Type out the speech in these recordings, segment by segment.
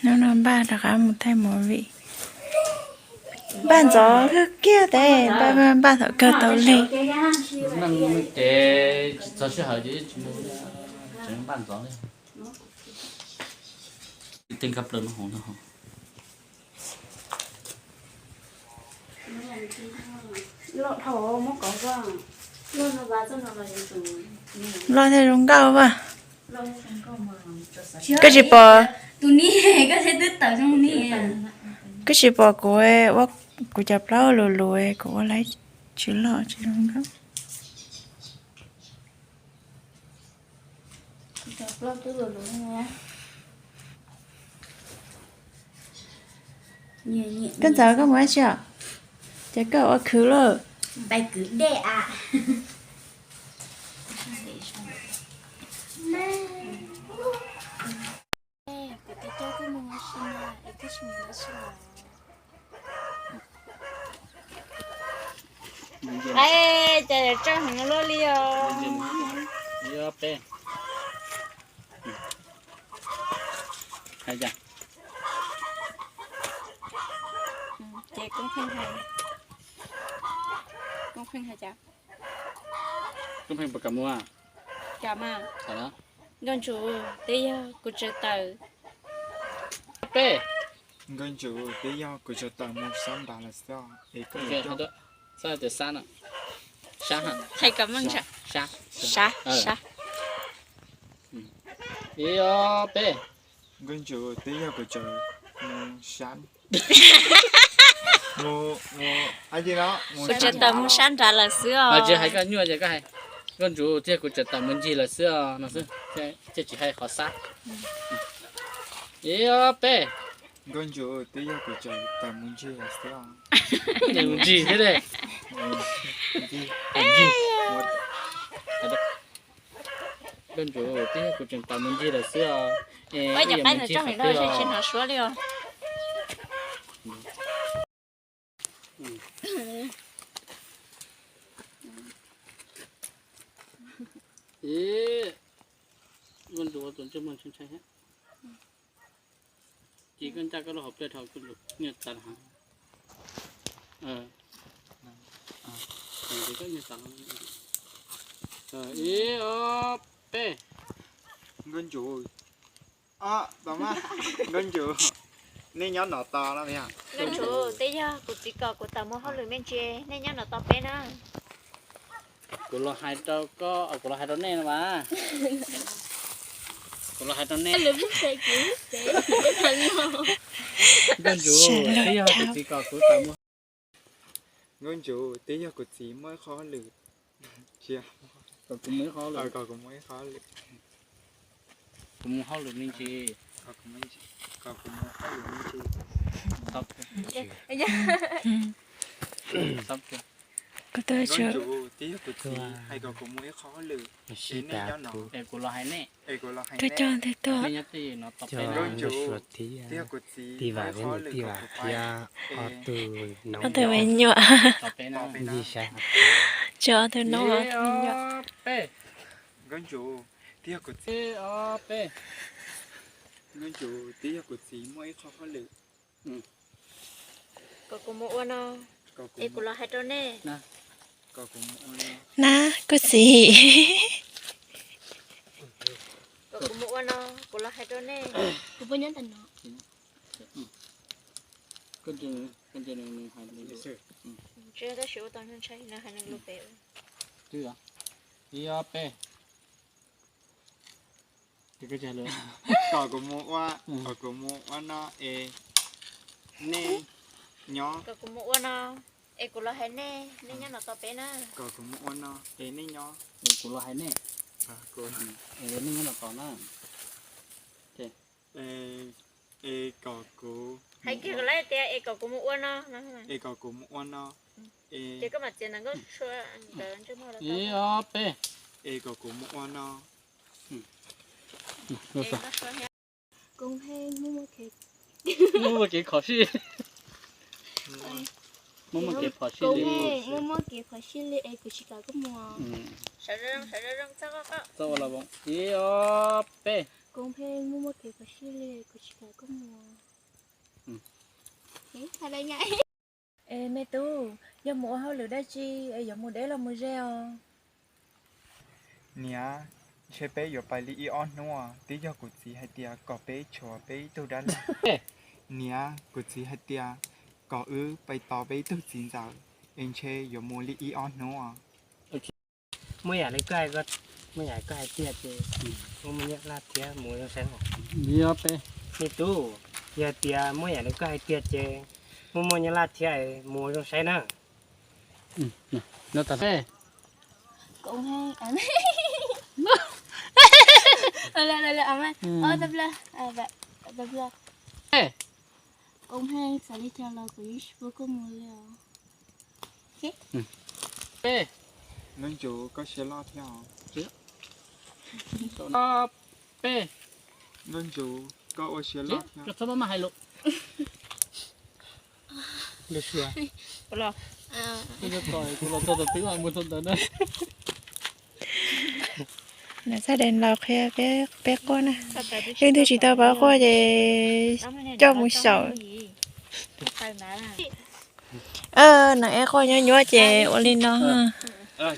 Hnub no npaj rov qab mus thaij movie. Npaj ntxov kawg kiag tes, npaj npaj thaum kawg tau li. Neeg ces tsis txog sij hawm ces tsis mus, tseem npaj ntxov li. Tej nkaj plaws no hauv no. Loj thiab zoo nkauj vaj. Koj tsis pom, koj tsis pom kuv ua kuv cov plaub lus lus, kuv ua laib tsis loj tsis zoo nkauj. Koj ntxawm koj mus dab tsi os? Ces koj ua khwv lawm. Ces txawj heev luaj li os. Ces koob pheej hais, koob pheej hais cas? Koob pheej puas kam mus? Cas mas, nkauj ntsum, twb yog kuv tsaws tawm. Peb, nkauj ntsum, twb yog kuv tsaws tawm mus sab nrad lawm xwb os. Sab tias sab no, sab, hais kom meej, sab, sab, sab. Ib ob peb. Nkauj ntsum, twb yog kuv tsaws mus sab, mus, mus, kuv tsaws tawm mus sab nrad lawm xwb os. Tsis hais koj nyuaj ces koj hais, nkauj ntsum, twb yog kuv tsaws tawm mus ncig lawm xwb os no xwb, thiaj tsis hais qhov sab. Ib ob peb. Nkauj ntsum, twb yog kuv tsaws tawm mus ncig lawm xwb os. Mus ncig thiab li. Nkauj ntsum, twb yog kuv tseem tawm mus ncig lawm xwb os. Ua cas qaib ntawd tsoog li no tsis hnov suab li os? Nkauj ntsum ua tus ntsej muag ntshai ntshai thiab. Ces koj ncaj koj lub hauv pliaj dhau kuj nyuaj tas heev. Ib ob peb. Nkauj ntsum, ob tau mas, nkauj ntsum, nej nyob no tos no. Nkauj ntsum, twb yog kuv txiv kom kuv tawm mus hauj lwm me ntsis, nej nyob no tos peb na. Kuv los hais rau koj, kuv los hais rau nej no mas. Kuv los hais rau nej. Nkauj ntsum, twb yog kuv txiv kom kuv tawm mus. Nkauj ntsum, twb yog kuv txiv muaj ib qho hauj lwm. Kom kuv mus ib qho hauj lwm. Kom kuv mus ib qho hauj lwm. Kuv mus hauj lwm me ntsis. Kom kuv mus hauj lwm me ntsis. Nkauj ntsum, twb yog kuv txiv hais kom kuv mus ib qho hauj lwm. Es nej nyob no. Es kuv los hais nej. Es kuv los hais nej. Nkauj ntsum, twb yog kuv txiv muaj ib qho hauj lwm kom kuv pais. Ob tug me nyuam. Tso ob tug noob, ob tug me nyuam. Nkauj ntsum, twb yog kuv txiv, nkauj ntsum, twb yog kuv txiv muaj ib qho hauj lwm. Kom kuv mus ua no, es kuv los hais rau nej. Na, kuv txiv. Kom kuv mus ua no, kuv los hais rau nej. Kuv puas nyob ntawm no? Tab sis ua tau ntshai ntshai no hais nws lus pem. Ib ob peb. Kom kuv mus ua, kom kuv mus ua no es nej nyob. Kom kuv mus ua no es kuv los hais nej, nej nyob no tos peb na. Kom kuv mus ua no es nej nyob. Es kuv los hais nej, es nej nyob no tos na. Es kom kuv, hais kiag kom lawv tias es kom kuv mus ua no. Es kom kuv mus ua no. Ces koj mam txiav ntawm nkauj tshuab ntawd ntsej muag los. Ib ob peb. Es kom kuv mus ua no. Muaj muaj kev khov sij. Muaj muaj kev phom sij li. Muaj muaj kev phom sij li es kuv tsis kam koj mus. Txhob ua los voos. Ib ob peb. Koob Pheej, muaj muaj kev koj siab li, kuv tsis kam koj mus. Es me tub, yog mus ua hauj lwm dab tsi es yuav mus deb los mus ze os? Niam, ntshe peb yuav pais li ib ob hnub, twb yog kuv txiv hais tias kom peb tshuav peb ib tug dab laug. Niam, kuv txiv hais tias kom wb pais tos peb ib tug txiv ntxawm, es ntshe yuav mus li ib ob hnub. Muaj yam li koj hais, muaj yam koj hais tiag ces muaj muaj nyiaj laj thiab mus zoo saib. Me tub, yog tias muaj yam li koj hais tiag ces muaj muaj nyiaj laj thiab mus zoo saib na. Koob Pheej, Koob Pheej, txawm li cas los kuv yeej tsis pub koj mus li os. Nuj Ntsuv, koj siab loj thiab os. Nuj Ntsuv, koj ua siab loj thiab. Nam Xab Dees los qhia peb quaj na. Leej twg tsis tau paub quaj ces coj mus xyaum. Nam Eb quaj nyuaj nyuaj ces ua li no. Ob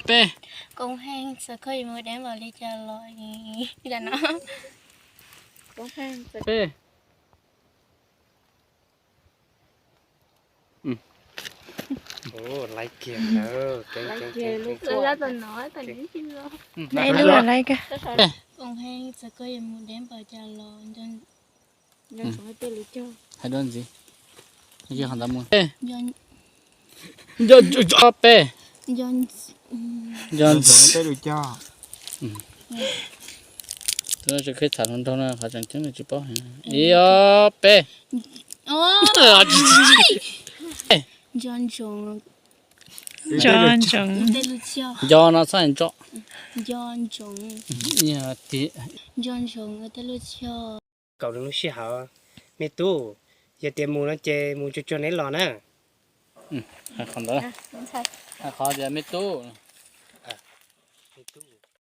peb. Koob Pheej, txawm koj yuav mus deb npaum li cas los, Peb. Laiv kiag ntawd. Lub laiv kiag. Koob Pheej, txawm koj yuav mus deb npaum cas los nco ntsoov tej lus cog. Hais dua ntxiv. Nco ntsoov tej lus cog. Nco ntsoov tej lus cog. Tus no tseem kheev tham hluas nraug no qhov tseem ceeb tsis paub. Ib ob peb. Nco ntsoov. Nco ntsoov. Nco no txhob hais ntso. Nco ntsoov. Nco ntsoov tej lus cog. Kaum lub sij hawm, me tub, yog tias mus no ces mus tsuag tsuag neb los na. Hais qhov ntawd, hais qhov tias me tub.